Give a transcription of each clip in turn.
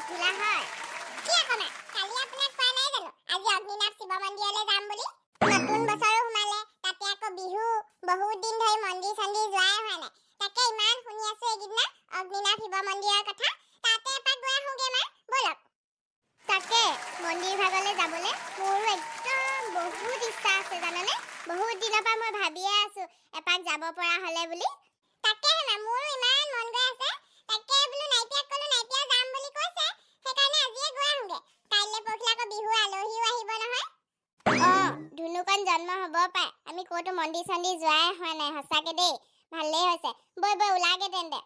উঠিলা হয়? কি আকৌ মা, কালি আপোনাক কোৱা নাই জানো আজি অগ্নিনাভ শিৱ মন্দিৰলৈ যাম বুলি? নতুন বছৰো সোমালে, তাতে আকৌ বিহু। বহুত দিন ধৰি মন্দিৰ চন্দিৰ যোৱাই হোৱা নাই। তাকে ইমান শুনি আছো এইকেইদিনা অগ্নিনাভ শিৱ মন্দিৰৰ কথা, তাতে এপাক গৈ আহোঁগে মা, ব'লক। তাকে, মন্দিৰ ভাগলৈ যাবলৈ মোৰো একদম বহুত ইচ্ছা আছে, জানানে? বহুত দিনৰ পৰা মই ভাবিয়ে আছো এপাক যাব পৰা হ'লে বুলি। তাকেহে মা, মোৰো ইমান মন গৈ আছে। তাকে বোলো নাইপিয়াক ক'লো, নাইপিয়া যাম বুলি কৈছে। সেইকাৰণে আজিয়ে গৈ আহোঁগে। কাইলৈ পৰহিলৈ আকৌ বিহু আলহীও আহিব নহয়। অ, ধুনুকণ জন্ম হ'ব পাই আমি ক'তো মন্দিৰ চন্দিৰ যোৱাই হোৱা নাই। সঁচাকে দেই, ভালেই হৈছে। বৈ বৈ, ওলাগে তেন্তে।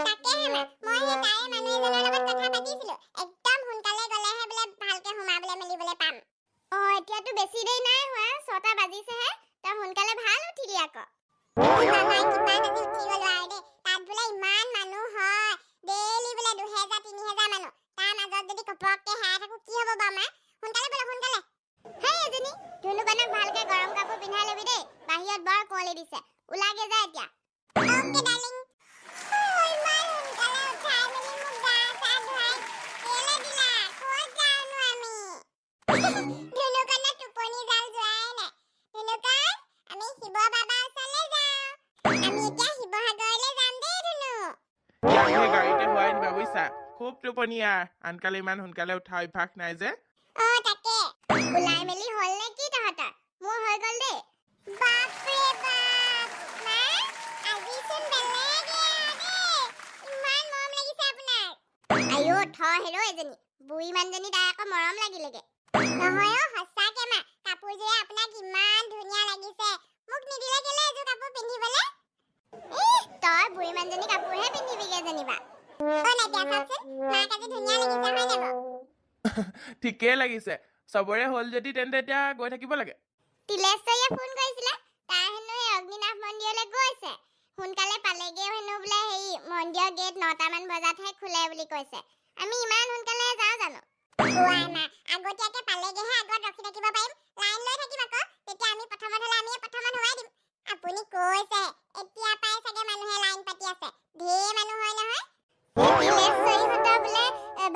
তাকেহে মা, মই সেই তাৰে মানুহ এজনৰ লগত কথা পাতিছিলো। একদম সোনকালে গ'লেহে বোলে ভালকে সোমাবলৈ মেলিবলৈ পাম। অ, এতিয়াতো বেছি দেৰি নাই হোৱা, 6টা বাজিছেহে। তই সোনকালে ভাল উঠিলি আকৌ। বাবাই কৃপাত আজি উঠি গলো আৰু দেই। তাত বোলে ইমান মানুহ হয় ডেইলি, বোলে 2000 3000 মানুহ। তাৰ মাজত যদি ঘপককে হেৰাই থাকো কি হ'ব বাৰু মা? সোনকালে ব'লক, সোনকালে। হেই এজনী, ধুনুকণক ভালকে গৰম কাপোৰ পিন্ধাই ল'বি দেই, বাহিৰত বৰ কুঁৱলী দিছে। ওলাগে যা এতিয়া। Okay darling. ইমান সোনকালে উঠাই মেলি মোক গা চা ধুৱাই কেলে দিলা? ক'ত যাওঁনো আমি? ধুনুকণৰ টোপনি জাল যোৱাই নাই। ধুনুকণ, আমি শিৱ বাবাৰ ওচৰলৈ যাওঁ। আমি এতিয়া শিৱসাগৰলৈ যাম দেই ধুনু। ইয়াক সেই গাড়ীতে শুৱাই নিবা বুজিছা, খুব টোপনি আৰ। আনকালে ইমান সোনকালে উঠা অভ্যাস নাই যে। অ, তাকে। ওলাই মেলি হ'ল নে কি তহঁতৰ? মোৰ হৈ গ'ল দেই। বাপৰে বাপ, মা, আজিচোন বেলেগে আৰু দেই। ইমান মৰম লাগিছে আপোনাক। আইঅ, থ হেৰ' এজনী, বুঢ়ী মানুহজনী, তাই আকৌ মৰম লাগিলেগে। নহয় অ, সঁচাকে মা, কাপোৰযোৰে আপোনাক ইমান ধুনীয়া লাগিছে। মোক নিদিলে কেলে এযোৰ কাপোৰ পিন্ধিবলে? ইহ, তই বুঢ়ী মানুহজনী কাপোৰহে পিন্ধিবিগে যেনিবা। অ নাইপিয়া, চাওকচোন, মাক আজি ধুনীয়া লাগিছে, হয় নাই বাৰু? ঠিকেই লাগিছে। চবৰে হ'ল যদি তেন্তে এতিয়া গৈ থাকিব লাগে। তিলেশ্বৰীয়ে ফোন কৰিছিলে। তাই হেনো সেই অগ্নিনাভ মন্দিৰলৈ গৈছে, সোনকালে পালেগেও হেনো। বোলে হেৰি মন্দিৰৰ গেট 9টামান বজাতহে খোলে বুলি কৈছে। আমি ইমান সোনকালে যাওঁ জানো? ওৱাই মা, আগতীয়াকে পালেগেহে আগত ৰখি থাকিব পাৰিম। লাইন লৈ থাকিম আকৌ তেতিয়া। আমি প্ৰথমত হ'লে আমিয়ে প্ৰথমত সোমাই দিম। আপুনি কৈছে, এতিয়া পাই চাগে মানুহে লাইন পাতি আছে। ঢেৰ মানুহ হয় নহয়। তিলেশ্বৰীহঁতৰ বোলে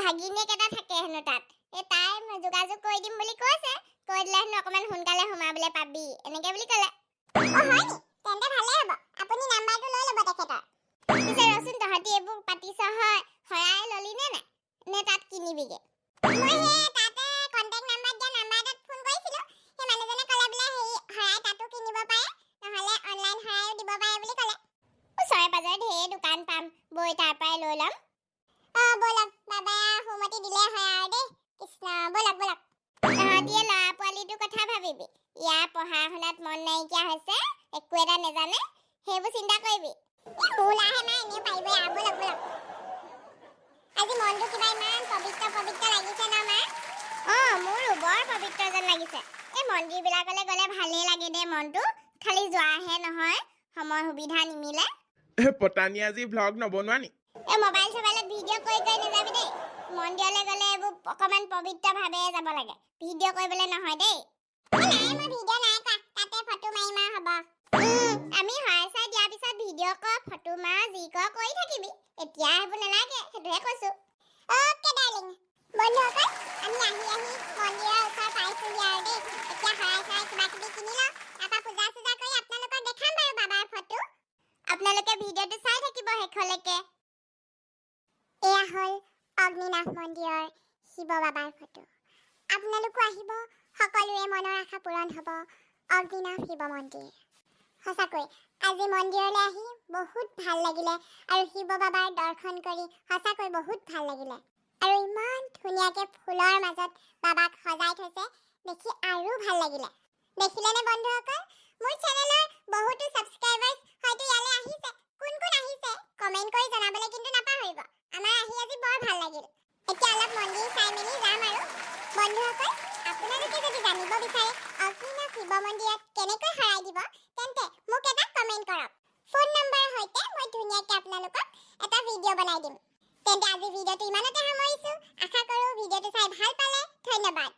ভাগিনীয়েক এটা থাকে হেনো তাত। এই তাই যোগাযোগ কৰি দিম বুলি কৈছে। কৈ দিলে হেনো অকণমান সোনকালে সোমাবলৈ পাবি, এনেকে বুলি ক'লে। অ হয় নি? তেন্তে ভালেই হ'ব। আপুনি নাম্বাৰটো লৈ ল'ব তেখেতৰ। পিছে ৰচোন, তহঁতি এইবোৰ পাতিছ হয়, শৰাই ললি নে নাই, নে তাত কিনিবিগে? মই সেই তাতে কণ্টেক্ট নাম্বাৰ দিয়া নাম্বাৰ এটাত ফোন কৰিছিলো। সেই মানুহজনে ক'লে বোলে হেৰি শৰাই তাতো কিনিব পাৰে, নহ'লে অনলাইন শৰাইও দিব পাৰে বুলি ক'লে। ওচৰে পাজৰে ঢেৰ দোকান পাম, বৈ তাৰ পৰাই লৈ ল'ম। অ ব'লক, বাবাই সুমতি দিলে হয় আৰু দেই। কৃষ্ণ, ব'লক ব'লক। তহঁতিয়ে ল'ৰা পোৱালিটোৰ কথা ভাবিবি। ইয়াৰ পঢ়া শুনাত মন নাইকিয়া হৈছে, একো এটা নেজানে, সেইবোৰ চিন্তা কৰিবি। মোৰ লাহে মা এনেও পাৰিবই আৰু। ব'লক ব'লক। আজি মনটো কিবা ইমান পবিত্ৰ পবিত্ৰ লাগিছে ন মা? অ, মোৰো বৰ পবিত্ৰ যেন লাগিছে। এই মন্দিৰবিলাকলৈ গ'লে ভালেই লাগে দেই মনটো। খালি যোৱাহে নহয়, সময় সুবিধা নিমিলে। এ পতানী, আজি ভ্লগ নবনোৱা নি? এই মোবাইল চবাইলত ভিডিঅ' কৰি কৰি নাযাবি দেই। মন্দিৰলৈ গ'লে এইবোৰ অকণমান পবিত্ৰ ভাৱে যাব লাগে, ভিডিঅ' কৰিবলৈ নহয় দেই। নাই, মই ভিডিঅ' নাই কৰা, তাতে ফটো মাৰিম আৰু হ'ব। আমি শৰাই চৰাই দিয়াৰ পিছত ভিডিঅ' কৰ, ফটো মাৰ, যি কৰ কৰি থাকিবি। এতিয়া সেইবোৰ নালাগে, সেইটোহে কৈছো। Okay darling. বন্ধুসকল, আমি আহি আহি মন্দিৰৰ ওচৰ পাইছোহি আৰু দেই। এতিয়া শৰাই চৰাই কিবা কিবি কিনি লওঁ, তাৰপৰা পূজা চূজা কৰি আপোনালোকক দেখাম বাৰু বাবাৰ ফটো। আপোনালোকে ভিডিঅ'টো চাই থাকিব শেষলৈকে। এয়া হ'ল অগ্নিনাভ মন্দিৰৰ শিৱ বাবাৰ ফটো। আপোনালোকো আহিব, সকলোৰে মনৰ আশা পূৰণ হ'ব। অগ্নিনাভ শিৱ মন্দিৰ। সঁচাকৈ আজি মন্দিৰলৈ আহি বহুত ভাল লাগিলে আৰু শিৱ বাবাৰ দৰ্শন কৰি সঁচাকৈ বহুত ভাল লাগিলে। আৰু ইমান ধুনীয়াকৈ ফুলৰ মাজত বাবাক সজাই থৈছে, দেখি আৰু ভাল লাগিলে। দেখিলেনে বন্ধুসকল? মোৰ চেনেলৰ বহুতো ছাবস্ক্ৰাইবাৰ্ছ হয়তো ইয়ালৈ আহিছে। কোন কোন আহিছে কমেণ্ট কৰি জনাবলৈ কিন্তু নাপাহৰিব। আমাৰ আহি আজি বৰ ভাল লাগিল। এতিয়া অলপ মন্দিৰ চাই মেলি যাম আৰু। বন্ধুসকল, আপোনালোকে যদি জানিব বিচাৰে অগ্নিনাভ শিৱ মন্দিৰত কেনেকৈ শৰাই দিব, তেন্তে মোক এটা কমেণ্ট কৰক। ফোন নম্বৰৰ সৈতে মই ধুনীয়াকৈ আপোনালোকক এটা ভিডিঅ' বনাই দিম। তেন্তে আজি ভিডিঅ'টো ইমানতে সামৰিছোঁ। আশা কৰোঁ ভিডিঅ'টো চাই ভাল পালে। ধন্যবাদ।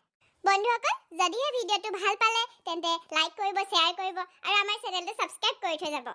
বন্ধুসকল, যদিহে ভিডিঅ'টো ভাল পালে তেন্তে লাইক কৰিব, শ্বেয়াৰ কৰিব আৰু আমাৰ চেনেলটো ছাবস্ক্ৰাইব কৰি থৈ যাব।